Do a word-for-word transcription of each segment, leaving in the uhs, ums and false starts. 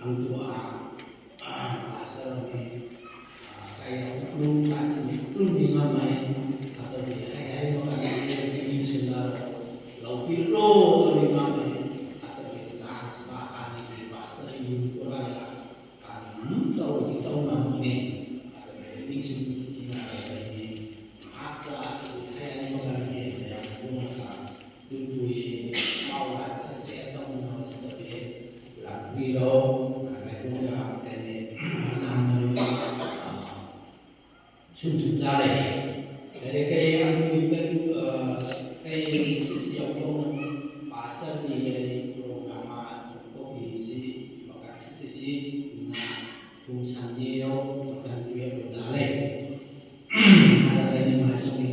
ꯑꯗꯨꯒ, ꯑ, ꯄꯥꯁꯇꯔ ꯑꯃꯒꯤ, ꯑ, ꯀꯩ ꯍꯥꯏꯕ, ꯂꯨꯝ ꯇꯥꯁꯤꯟꯅꯤ, ꯂꯨꯝꯗꯤ ꯉꯝꯃꯣꯏ꯫ ꯑꯗꯨꯒꯤ ꯍꯥꯏ ꯍꯥꯏꯕ ꯀꯥꯟꯗ ꯃꯤꯁꯤꯡꯅ ꯂꯧꯕꯤꯔꯣ, ꯂꯧꯕꯤ ꯉꯝꯃꯣꯏ꯫ ꯑꯗꯨꯒꯤ ꯆꯥꯟꯁ ꯄꯥ ꯀꯥꯟꯗꯒꯤ ꯄꯥꯁꯇꯔ ꯌꯨꯝ ꯄꯨꯔꯛꯑꯒ ꯀꯥꯟꯗ ꯇꯧꯔꯗꯤ ꯇꯧ ꯉꯝꯃꯣꯏꯅꯦ꯫ ꯑꯗꯨꯒꯤ ꯃꯤꯁꯤꯡ ꯊꯤꯅ ꯂꯩꯕꯅꯤ꯫ ꯃꯍꯥꯛ ꯆꯥ ꯑꯗꯨꯒꯤ ꯍꯥꯏ ꯍꯥꯏꯕ ꯀꯥꯟꯗ ꯌꯥꯝ ꯌꯣꯡꯉꯒ ꯇꯨꯏ ꯇꯨꯏ ꯄꯥꯎ ꯂꯥꯛꯁꯤꯗ ꯁꯦꯌꯔ ꯇꯧꯃꯤꯟꯅꯕꯁꯤꯗ ꯄꯤꯔꯦ꯫ ꯂꯥꯛꯄꯤꯔꯣ꯫ ꯂꯥꯛꯄꯤꯔꯣ꯫ ꯀꯩꯅꯣ, ꯃꯅꯥ ꯃꯅꯤꯡ, ꯑ, ꯁꯨꯝ ꯁꯨꯝ ꯆꯥꯔꯦ꯫ ꯂꯥꯏꯔꯤꯛ ꯀꯩ ꯑꯃꯨꯛ ꯀꯩ, ꯑ, ꯀꯩ ꯁꯤꯁꯤ ꯌꯥꯎꯕ ꯄꯥꯁꯇꯔꯒꯤ ꯂꯥꯏꯔꯤꯛ ꯄ꯭ꯔꯣꯒ꯭ꯔꯥꯝ ꯑꯃ ꯀꯣꯄꯤꯁꯤ ꯃꯈꯥ ꯊꯨꯞꯄꯤꯁꯤ ꯉꯥ ꯄꯨꯡ ꯁꯟꯗꯦ ꯌꯧ ꯃꯇꯝ ꯇꯨꯌꯦꯜꯞ ꯇꯥꯔꯦ꯫ ꯉꯁꯥꯏ ꯅꯨꯡꯉꯥꯏꯇꯧꯔꯤ꯫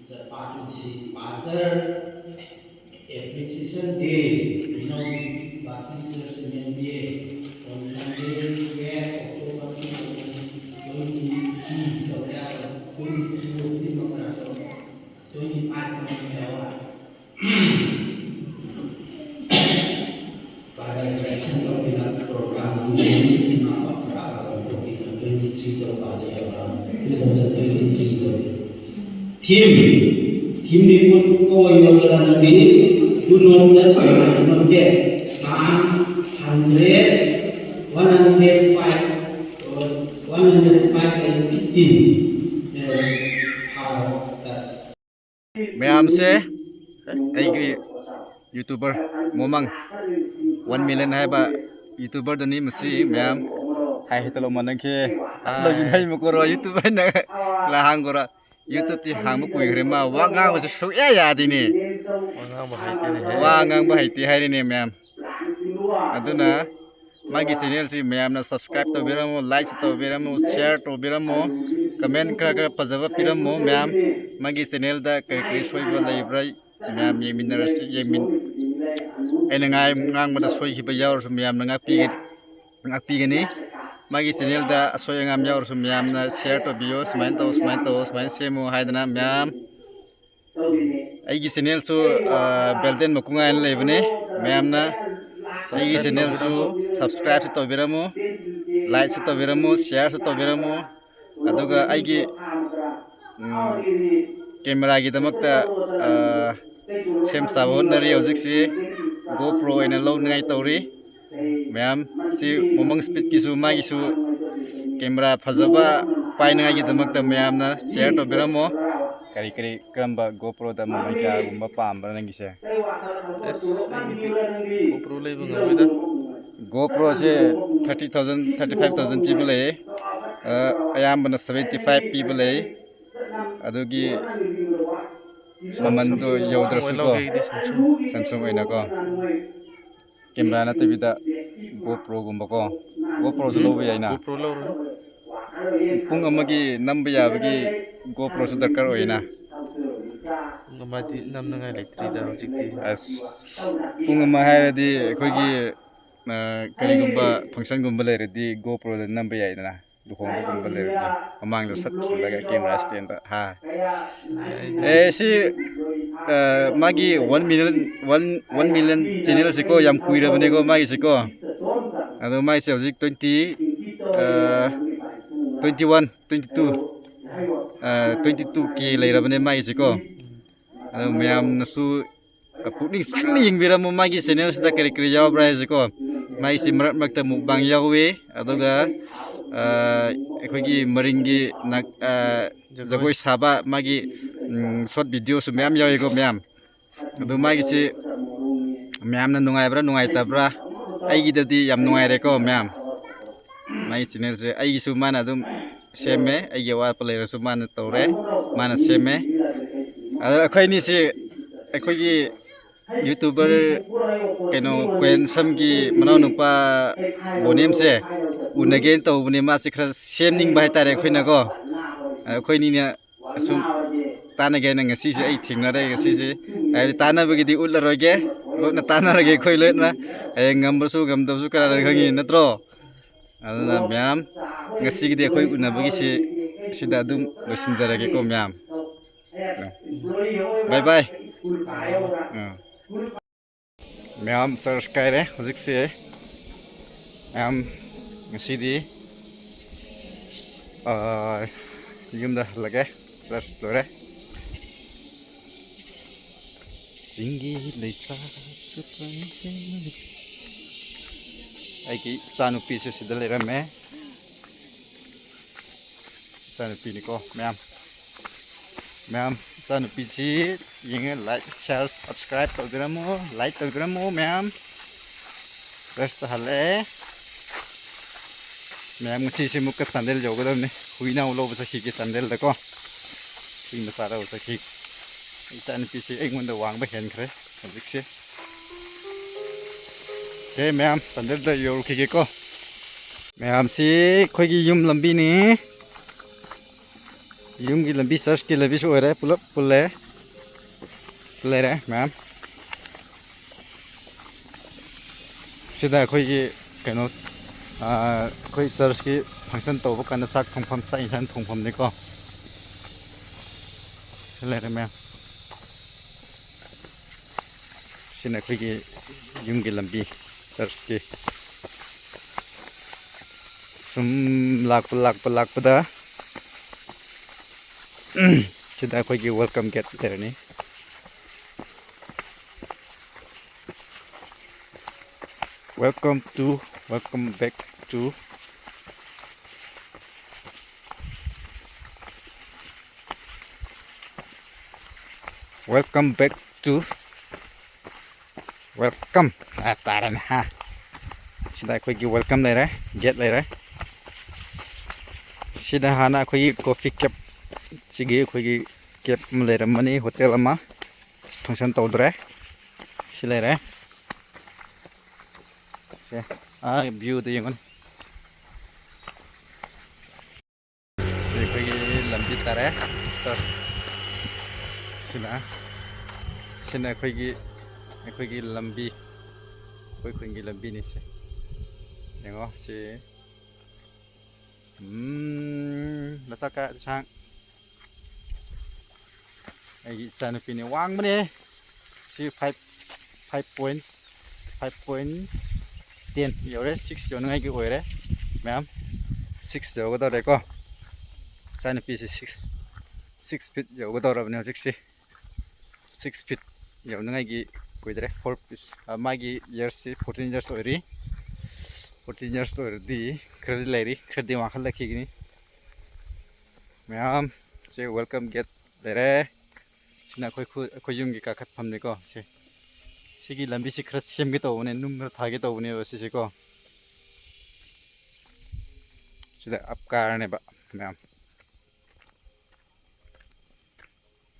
ꯆꯠꯄꯥꯛꯀꯤꯁꯤ Pastor Appreciation Day, Baptist Church N P A, on Sunday, twelve October two thousand twenty-three, ꯇꯧꯕ ꯌꯥꯕ, twenty-three ꯑꯁꯤ ꯃꯈꯥ ꯇ꯭ꯋꯦꯟꯇꯤ ꯐꯥꯏꯚ ꯑꯣꯏꯅ ꯌꯥꯎꯔ꯫ ꯕꯥꯏꯕꯜ ꯀꯔꯦꯛꯁꯟ ꯇꯧꯕꯤꯅ ꯄ꯭ꯔꯣꯒ꯭ꯔꯥꯝ ꯑꯃ ꯂꯩ꯫ ꯁꯤ ꯃꯥ ꯄꯥꯛꯊꯣꯔꯛꯑꯒ ꯇ꯭ꯋꯦꯟꯇꯤ ꯊ꯭ꯔꯤ ꯇꯧꯔꯀꯥꯟꯗ ꯌꯧꯔꯛꯑꯅꯤ꯫ ꯇꯨ ꯊꯥꯎꯖꯟ ꯇ꯭ꯋꯦꯟꯇꯤ ꯊ꯭ꯔꯤꯗ꯫ ꯊꯤꯝ, ꯊꯤꯝ ꯔꯤꯄꯣꯔꯠ ꯀꯣ ꯌꯣꯒ ꯂꯥꯟꯗꯤ, ꯇꯨ ꯅꯣꯠ ꯗꯁ ꯅꯣꯠ ꯗꯦ, some hundred, one hundred five, one hundred five and fifteen. ꯃꯌꯥꯝꯁꯦ ꯑꯩꯒꯤ YouTuber ꯃꯣꯃꯪ ꯋꯥꯟ ꯃꯤꯂꯤꯌꯟ ꯍꯥꯏꯕ YouTuberꯗꯨꯅꯤ꯫ ꯃꯁꯤ ꯃꯌꯥꯝ ꯍꯥꯏ ꯍꯦꯛꯇ ꯂꯧꯃꯟꯅꯈꯤ꯫ ꯑꯁ, ꯑꯥꯏ꯫ ꯂꯧꯁꯤꯟ ꯍꯩ ꯃꯀꯣꯔꯣ YouTuberꯅ ꯂꯥ ꯍꯥꯡꯒꯣꯔꯥ꯫ YouTubeꯇꯤ ꯍꯥꯡꯕ ꯀꯨꯏꯈ꯭ꯔꯦ, ꯃꯥ ꯋꯥ ꯉꯥꯡꯕꯁꯦ ꯁꯨꯛꯌꯥ ꯌꯥꯗꯦꯅꯦ꯫ ꯋꯥ ꯉꯥꯡꯕ ꯍꯩꯇꯦꯅꯦꯍꯦ꯫ ꯋꯥ ꯉꯥꯡꯕ ꯍꯩꯇꯦ ꯍꯥꯏꯔꯤꯅꯦ ꯃꯌꯥꯝ꯫ ꯑꯗꯨꯅ ꯃꯥꯒꯤ channelꯁꯤ ꯃꯌꯥꯝꯅ subscribe ꯇꯧꯕꯤꯔꯝꯃꯨ, likeꯁꯨ ꯇꯧꯕꯤꯔꯝꯃꯨ, share ꯇꯧꯕꯤꯔꯝꯃꯨ, comment ꯈꯔ ꯈꯔ ꯐꯖꯕ ꯄꯤꯔꯝꯃꯨ ꯃꯌꯥꯝ꯫ ꯃꯥꯒꯤ channelꯗ ꯀꯔꯤ ꯀꯔꯤ ꯁꯣꯏꯕ ꯂꯩꯕ꯭ꯔꯥ ꯃꯌꯥꯝ ꯌꯦꯡꯃꯤꯟꯅꯔꯁꯤ, ꯌꯦꯡꯃꯤꯟ-, ꯑꯩꯅ ꯉꯥꯏ-, ꯉꯥꯡꯕꯗ ꯁꯣꯏꯈꯤꯕ ꯌꯥꯎꯔꯁꯨ ꯃꯌꯥꯝꯅ ꯉꯥꯛꯄꯤꯒ-, ꯉꯥꯛꯄꯤꯒꯅꯤ꯫ ꯃꯥꯒꯤ channelꯗ ꯑꯁꯣꯏ ꯑꯉꯥꯝ ꯌꯥꯎꯔꯁꯨ ꯃꯌꯥꯝꯅ share ꯇꯧꯕꯤꯌꯨ, ꯁꯨꯃꯥꯏꯅ ꯇꯧ, ꯁꯨꯃꯥꯏꯅ ꯇꯧ, ꯁꯨꯃꯥꯏꯅ ꯁꯦꯝꯃꯨ ꯍꯥꯏꯗꯅ ꯃꯌꯥꯝ꯫ ꯑꯩꯒꯤ channelꯁꯨ, ꯑ, ꯕꯦꯜꯗꯦꯟ ꯃꯀꯨꯉꯥꯏꯅ ꯂꯩꯕꯅꯦ꯫ ꯃꯌꯥꯝꯅ ꯑꯩꯒꯤ ꯆꯦꯅꯦꯜꯁꯨ ꯁꯕꯁꯀ꯭ꯔꯥꯏꯕꯁꯨ ꯇꯧꯕꯤꯔꯝꯃꯨ, ꯂꯥꯏꯛꯁꯨ ꯇꯧꯕꯤꯔꯝꯃꯨ, ꯁꯤꯌꯥꯔꯁꯨ ꯇꯧꯕꯤꯔꯝꯃꯨ꯫ ꯑꯗꯨꯒ ꯑꯩꯒꯤ, ꯎꯝ, ꯀꯦꯃꯦꯔꯥꯒꯤꯗꯃꯛꯇ, ꯑ, ꯁꯦꯝ ꯁꯥꯕ ꯍꯣꯠꯅꯔꯤ꯫ ꯍꯧꯖꯤꯛꯁꯤ GoPro ꯑꯣꯏꯅ ꯂꯧꯅꯤꯡꯉꯥꯏ ꯇꯧꯔꯤ꯫ ꯃꯌꯥꯝ, ꯁꯤ ꯃꯣꯃꯪ ꯁ꯭ꯄꯤꯠꯀꯤꯁꯨ, ꯃꯥꯒꯤꯁꯨ ꯀꯦꯃꯦꯔꯥ ꯐꯖꯕ ꯄꯥꯏꯅꯉꯥꯏꯒꯤꯗꯃꯛꯇ ꯃꯌꯥꯝꯅ ꯁꯤꯌꯥꯔ ꯇꯧꯕꯤꯔꯝꯃꯣ꯫ ꯀꯔꯤ ꯀꯔꯤ, ꯀꯔꯝꯕ GoProꯗ ꯃꯃꯜ ꯀꯌꯥꯒꯨꯝꯕ ꯄꯥꯝꯕ꯭ꯔꯥ ꯅꯪꯒꯤꯁꯦ? ꯑꯁ, ꯑꯩꯒꯤꯗꯤ GoPro ꯂꯩꯕ ꯉꯝꯃꯣꯏꯗ꯫ GoProꯁꯦ thirty thousand, thirty five thousand ꯄꯤꯕ ꯂꯩ, ꯑ, ꯑꯌꯥꯝꯕꯅ seventy five ꯄꯤꯕ ꯂꯩ꯫ ꯑꯗꯨꯒꯤ ꯃꯃꯟꯗꯣ ꯌꯧꯗ꯭ꯔꯁꯨꯀꯣ, Samsung ꯑꯣꯏꯅꯀꯣ, ꯀꯦꯃꯦꯔꯥ ꯅꯠꯇꯕꯤꯗ GoProꯒꯨꯝꯕꯀꯣ, GoProꯁꯨ ꯂꯧꯕ ꯌꯥꯏꯅ꯫ GoPro ꯂꯧꯔꯣ꯫ ꯄꯨꯡ ꯑꯃꯒꯤ ꯅꯝꯕ ꯌꯥꯕꯒꯤ GoProꯁꯨ ꯗꯔꯀꯥꯔ ꯑꯣꯏꯅ꯫ ꯄꯨꯡ ꯑꯃꯗꯤ ꯅꯝꯅꯉꯥꯏ ꯂꯩꯇ꯭ꯔꯤꯗ ꯍꯧꯖꯤꯛꯇꯤ꯫ ꯑꯁ, ꯄꯨꯡ ꯑꯃ ꯍꯥꯏꯔꯗꯤ ꯑꯩꯈꯣꯏꯒꯤ, ꯑ, ꯀꯔꯤꯒꯨꯝꯕ functionꯒꯨꯝꯕ ꯂꯩꯔꯗꯤ GoProꯗ ꯅꯝꯕ ꯌꯥꯏꯗꯅ, ꯂꯨꯍꯣꯡꯕꯒꯨꯝꯕ ꯂꯩꯔꯗꯤ ꯃꯃꯥꯡꯗ ꯁꯠ ꯈꯤꯜꯂꯒ camera standꯗ, ꯍꯥ꯫ ꯑꯦ, ꯁꯤ, ꯑ, ꯃꯥꯒꯤ one million, one, one million channelꯁꯤꯀꯣ, ꯌꯥꯝ ꯀꯨꯏꯔꯕꯅꯦꯀꯣ ꯃꯥꯒꯤꯁꯤꯀꯣ꯫ ꯑꯗꯣ ꯃꯥꯒꯤꯁꯦ ꯍꯧꯖꯤꯛ twenty, ꯑ, twenty one, twenty two, ꯑ, twenty two K ꯂꯩꯔꯕꯅꯦ ꯃꯥꯒꯤꯁꯤꯀꯣ꯫ ꯑꯗꯣ ꯃꯌꯥꯝꯅꯁꯨ ꯄꯨꯛꯅꯤꯡ ꯆꯪꯅ ꯌꯦꯡꯕꯤꯔꯝꯃꯨ, ꯃꯥꯒꯤ channelꯁꯤꯗ ꯀꯔꯤ ꯀꯔꯤ ꯌꯥꯎꯕ꯭ꯔꯥ ꯍꯥꯏꯁꯤꯀꯣ꯫ ꯃꯥꯒꯤꯁꯤ ꯃꯔꯛ ꯃꯔꯛꯇ mukbang ꯌꯥꯎꯏ, ꯑꯗꯨꯒ, ꯑ, ꯑꯩꯈꯣꯏꯒꯤ ꯃꯔꯤꯡꯒꯤ ꯅꯥꯛ-, ꯑ, ꯖꯒꯣꯏ ꯁꯥꯕ ꯃꯥꯒꯤ, ꯎꯝ, short videoꯁꯨ ꯃꯌꯥꯝ ꯌꯥꯎꯏꯀꯣ ꯃꯌꯥꯝ꯫ ꯑꯗꯨ ꯃꯥꯒꯤꯁꯤ ꯃꯌꯥꯝꯅ ꯅꯨꯡꯉꯥꯏꯕ꯭ꯔꯥ ꯅꯨꯡꯉꯥꯏꯇꯕ꯭ꯔꯥ? ꯑꯩꯒꯤꯗꯗꯤ ꯌꯥꯝ ꯅꯨꯡꯉꯥꯏꯔꯦꯀꯣ ꯃꯌꯥꯝ꯫ ꯃꯥꯒꯤ channelꯁꯦ ꯑꯩꯒꯤꯁꯨ ꯃꯥꯅ ꯑꯗꯨꯝ ꯁꯦꯝꯃꯦ, ꯑꯩꯒꯤ ꯑꯋꯥꯠꯄ ꯂꯩꯔꯁꯨ ꯃꯥꯅ ꯇꯧꯔꯦ, ꯃꯥꯅ ꯁꯦꯝꯃꯦ꯫ ꯑꯗꯣ ꯑꯩꯈꯣꯏ ꯑꯅꯤꯁꯤ ꯑꯩꯈꯣꯏꯒꯤ YouTuber ꯀꯩꯅꯣ ꯀꯣꯍꯦꯟ ꯁꯝꯒꯤ ꯃꯅꯥꯎꯅꯨꯄꯥ ꯕꯣꯅꯦꯝꯁꯦ ꯎꯅꯒꯦꯅ ꯇꯧꯕꯅꯦ꯫ ꯃꯥꯁꯦ ꯈꯔ ꯁꯦꯝꯅꯤꯡꯕ ꯍꯥꯏꯇꯥꯔꯦ ꯑꯩꯈꯣꯏꯅꯀꯣ꯫ ꯑꯩꯈꯣꯏꯅꯤꯅ ꯑꯁꯨꯝ ꯇꯥꯟꯅꯒꯦꯅ ꯉꯁꯤꯁꯦ ꯑꯩ ꯊꯦꯡꯅꯔꯦ꯫ ꯉꯁꯤꯁꯦ ꯍꯥꯏꯗꯤ ꯇꯥꯟꯅꯕꯒꯤꯗꯤ ꯎꯠꯂꯔꯣꯏꯒꯦ, ꯂꯣꯠꯅ ꯇꯥꯟꯅꯔꯒꯦ ꯑꯩꯈꯣꯏ ꯂꯣꯠꯅ꯫ ꯍꯌꯦꯡ ꯉꯝꯕꯁꯨ ꯉꯝꯗꯕꯁꯨ ꯀꯅꯥꯅ ꯈꯪꯉꯤ, ꯅꯠꯇ꯭ꯔꯣ? ꯑꯗꯨꯅ ꯃꯌꯥꯝ, ꯉꯁꯤꯒꯤꯗꯤ ꯑꯩꯈꯣꯏ ꯎꯅꯕꯒꯤꯁꯤ ꯁꯤꯗ ꯑꯗꯨꯝ ꯂꯣꯏꯁꯤꯟꯖꯔꯒꯦꯀꯣ ꯃꯌꯥꯝ꯫ Bye bye. ꯑꯥ꯫ ꯃꯌꯥꯝ ꯆꯔꯆ ꯀꯥꯏꯔꯦ ꯍꯧꯖꯤꯛꯁꯦ꯫ ꯃꯌꯥꯝ ꯉꯁꯤꯗꯤ, ꯑ, ꯌꯨꯝꯗ ꯍꯜꯂꯒꯦ꯫ ꯆꯔꯆ ꯂꯣꯏꯔꯦ꯫ ꯆꯤꯡꯒꯤ ꯂꯩꯁꯥ ꯑꯩꯒꯤ ꯏꯆꯥꯅꯨꯄꯤꯁꯦ ꯁꯤꯗ ꯂꯩꯔꯝꯃꯦ꯫ ꯏꯆꯥꯅꯨꯄꯤꯅꯤꯀꯣ ꯃꯌꯥꯝ꯫ ꯃꯌꯥꯝ, ꯏꯆꯥꯅꯨꯄꯤꯁꯤ ꯌꯦꯡꯉꯦ, like, share, subscribe ꯇꯧꯕꯤꯔꯝꯃꯣ, like ꯇꯧꯕꯤꯔꯝꯃꯣ ꯃꯌꯥꯝ꯫ ꯆꯔꯆꯇ ꯍꯜꯂꯛꯑꯦ꯫ ꯃꯌꯥꯝ, ꯉꯁꯤꯁꯦ ꯑꯃꯨꯛꯀ ꯆꯥꯟꯗꯦꯜ ꯌꯧꯒꯗꯕꯅꯤ꯫ ꯍꯨꯏꯅꯥꯎ ꯂꯧꯕ ꯆꯠꯈꯤꯒꯦ ꯆꯥꯟꯗꯦꯜꯗꯀꯣ꯫ ꯍꯨꯏ ꯃꯆꯥ ꯂꯧꯕ ꯆꯠꯈꯤ꯫ ꯏꯆꯥꯅꯨꯄꯤꯁꯦ ꯑꯩꯉꯣꯟꯗ ꯋꯥꯡꯕ ꯍꯦꯟꯈ꯭ꯔꯦ ꯍꯧꯖꯤꯛꯁꯦ꯫ ꯑꯦ ꯃꯌꯥꯝ, ꯆꯥꯟꯗꯦꯜꯗ ꯌꯧꯔꯨꯈꯤꯒꯦꯀꯣ꯫ ꯃꯌꯥꯝꯁꯤ ꯑꯩꯈꯣꯏꯒꯤ ꯌꯨꯝ ꯂꯝꯕꯤꯅꯤ꯫ ꯌꯨꯝꯒꯤ ꯂꯝꯕꯤ, ꯆꯔꯆꯀꯤ ꯂꯝꯕꯤꯁꯨ ꯑꯣꯏꯔꯦ, ꯄꯨꯂꯞ ꯄꯨꯜꯂꯦ꯫ ꯂꯩꯔꯦ ꯃꯌꯥꯝ꯫ ꯁꯤꯗ ꯑꯩꯈꯣꯏꯒꯤ ꯀꯩꯅꯣ, ꯑꯥ, ꯑꯩꯈꯣꯏ ꯆꯔꯆꯀꯤ function ꯇꯧꯕ ꯀꯥꯟꯗ ꯆꯥꯛ ꯊꯣꯡꯐꯝ, ꯆꯥꯛ ꯌꯦꯟꯁꯥꯡ ꯊꯣꯡꯐꯝꯅꯤꯀꯣ꯫ ꯂꯩꯔꯦ ꯃꯌꯥꯝ꯫ ꯁꯤꯅ ꯑꯩꯈꯣꯏꯒꯤ ꯌꯨꯝꯒꯤ ꯂꯝꯕꯤ, ꯆꯔꯆꯀꯤ꯫ ꯁꯨꯝ ꯂꯥꯛꯄ, ꯂꯥꯛꯄ, ꯂꯥꯛꯄꯗ, ꯁꯤꯗ ꯑꯩꯈꯣꯏꯒꯤ welcome gate ꯂꯩꯔꯅꯤ꯫ Welcome to, welcome back to, welcome back to, welcome ꯍꯥꯏ ꯇꯥꯔꯦꯅꯦ ꯍꯥ꯫ ꯁꯤꯗ ꯑꯩꯈꯣꯏꯒꯤ welcome ꯂꯩꯔꯦ, gate ꯂꯩꯔꯦ꯫ ꯁꯤꯗ ꯍꯥꯟꯅ ꯑꯩꯈꯣꯏꯒꯤ coffee cafe, ꯁꯤꯒꯤ ꯑꯩꯈꯣꯏꯒꯤ cafe ꯑꯃ ꯂꯩꯔꯝꯕꯅꯤ, hotel ꯑꯃ꯫ Function ꯇꯧꯗ꯭ꯔꯦ꯫ ꯁꯤ ꯂꯩꯔꯦ꯫ ꯁꯦ, ꯑꯥ viewꯗ ꯌꯦꯡꯉꯨꯅꯦ꯫ ꯁꯤ ꯑꯩꯈꯣꯏꯒꯤ ꯂꯝꯕꯤ ꯇꯥꯔꯦ꯫ Church꯫ ꯁꯤꯅ, ꯁꯤꯅ ꯑꯩꯈꯣꯏꯒꯤ, ꯑꯩꯈꯣꯏꯒꯤ ꯂꯝꯕꯤ, ꯑꯩꯈꯣꯏ ꯈꯨꯟꯒꯤ ꯂꯝꯕꯤꯅꯤ ꯁꯦ꯫ ꯌꯦꯡꯉꯣ ꯁꯤ꯫ ꯎꯝ, ꯃꯆꯥ ꯀꯥ ꯁꯥꯡ꯫ ꯑꯩꯒꯤ ꯏꯆꯥꯅꯨꯄꯤꯅꯦ, ꯋꯥꯡꯕꯅꯦ꯫ ꯁꯤ five, five point Five point ten ꯌꯧꯔꯦ, six ꯌꯧꯅꯉꯥꯏꯒꯤ ꯑꯣꯏꯔꯦ ꯃꯌꯥꯝ꯫ Six ꯌꯧꯒꯗꯧꯔꯦꯀꯣ꯫ ꯏꯆꯥꯅꯨꯄꯤꯁꯦ six, six feet ꯌꯧꯒꯗꯧꯔꯕꯅꯦ ꯍꯧꯖꯤꯛꯁꯦ꯫ Six feet ꯌꯧꯅꯉꯥꯏꯒꯤ ꯀꯨꯏꯗ꯭ꯔꯦ꯫ Four feet, ꯃꯥꯒꯤ yearsꯁꯤ fourteen years ꯑꯣꯏꯔꯤ꯫ Fourteen years ꯑꯣꯏꯔꯗꯤ ꯈꯔꯗꯤ ꯂꯩꯔꯤ, ꯈꯔꯗꯤ ꯋꯥꯡꯈꯠꯂꯛꯈꯤꯒꯅꯤ꯫ ꯃꯌꯥꯝ, ꯁꯦ welcome gate ꯂꯩꯔꯦ꯫ ꯁꯤꯅ ꯑꯩꯈꯣꯏ ꯈꯨ-, ꯑꯩꯈꯣꯏ ꯌꯨꯝꯒꯤ ꯀꯥꯈꯠꯐꯝꯅꯤꯀꯣ꯫ ꯁꯦ, ꯁꯤꯒꯤ ꯂꯝꯕꯤꯁꯤ ꯈꯔ ꯁꯦꯝꯒꯦ ꯇꯧꯕꯅꯦ, ꯅꯨꯡ ꯈꯔ ꯊꯥꯒꯦ ꯇꯧꯕꯅꯦꯕ ꯁꯤꯁꯦꯀꯣ꯫ ꯁꯤꯗ up ꯀꯥꯔꯅꯦꯕ ꯃꯌꯥꯝ꯫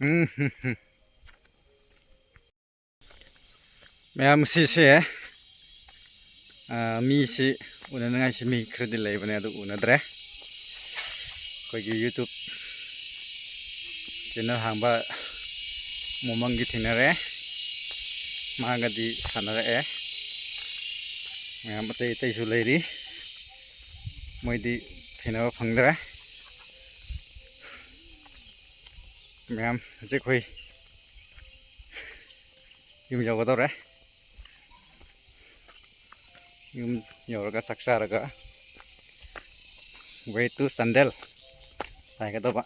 ꯎꯝ, ꯍꯝ, ꯍꯝ꯫ ꯃꯌꯥꯝ, ꯁꯤꯁꯦ, ꯑ, ꯃꯤꯁꯤ ꯎꯅꯅꯤꯡꯉꯥꯏꯁꯤ ꯃꯤ ꯈꯔꯗꯤ ꯂꯩꯕꯅꯦ, ꯑꯗꯨ ꯎꯅꯗ꯭ꯔꯦ꯫ ꯑꯩꯈꯣꯏꯒꯤ YouTube channel ꯍꯥꯡꯕ ꯃꯣꯃꯪꯒꯤ ꯊꯦꯡꯅꯔꯦ, ꯃꯥꯒꯗꯤ ꯁꯥꯟꯅꯔꯛꯑꯦ꯫ ꯃꯌꯥꯝ ꯑꯇꯩ ꯑꯇꯩꯁꯨ ꯂꯩꯔꯤ, ꯃꯣꯏꯗꯤ ꯊꯦꯡꯅꯕ ꯐꯪꯗ꯭ꯔꯦ꯫ ꯃꯌꯥꯝ, ꯍꯧꯖꯤꯛ ꯑꯩꯈꯣꯏ ꯌꯨꯝ ꯌꯧꯒꯗꯧꯔꯦ꯫ ꯌꯨꯝ ꯌꯧꯔꯒ ꯆꯥꯛ ꯆꯥꯔꯒ way to ꯆꯥꯟꯗꯦꯜ ꯍꯥꯏꯒꯗꯧꯕ꯫